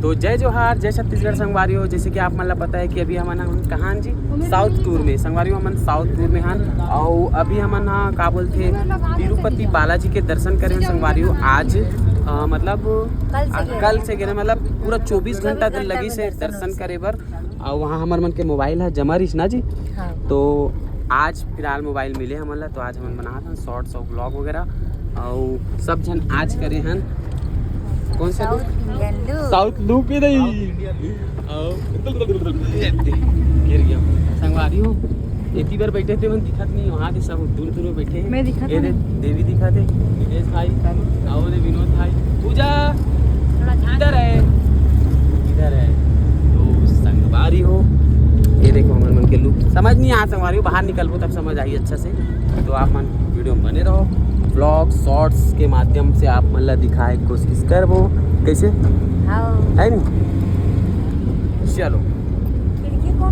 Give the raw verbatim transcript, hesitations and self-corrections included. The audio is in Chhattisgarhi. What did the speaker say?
तो जय जोहार, जय छत्तीसगढ़ संगवारी हो। जैसे कि आप मन ला पता है कि अभी हमन हन कहाँ जी, साउथ टूर में संगवारी हो, हमन साउथ टूर में हन। और अभी हमन हा का बोलथे, तिरुपति बालाजी के दर्शन करे हन संगवारी हो। आज अ, मतलब कल से आ, गे कल हन। से गे हन, मतलब पूरा चौबीस घंटा दिन लगी से दर्शन करे बर। और वहाँ हमर मन के मोबाइल है जमा रहिस ना जी, हाँ। तो आज फिलहाल मोबाइल मिले हमन ला, तो आज हमन बनात हन शॉर्ट्स और ब्लॉग वगैरह। और सब झन आज करे हन कौन सा south Indian look. South look ही नहीं। गिर गया संगवारी हो। एती बर बैठे थे, मन दिखत नहीं, वहाँ दे सब दूर दूर में बैठे हैं। मैं दिखत ये दे, नहीं। देवी दिखत है, नितेश भाई, आओ दे विनोद भाई, पूजा थोड़ा ध्यान इधर है, इधर है। तो संगवारी हो, ये देखो हमर मन के लुक समझ नहीं आ संगवारी हो, बाहर निकलबो तब समझ आई अच्छा से। तो आप मन वीडियो में बने रहो, ब्लॉग शॉर्ट्स के माध्यम से आप मन ला दिखाए के कोशिश करबो। कैसे हाँ। है नहीं? चलो खिड़की को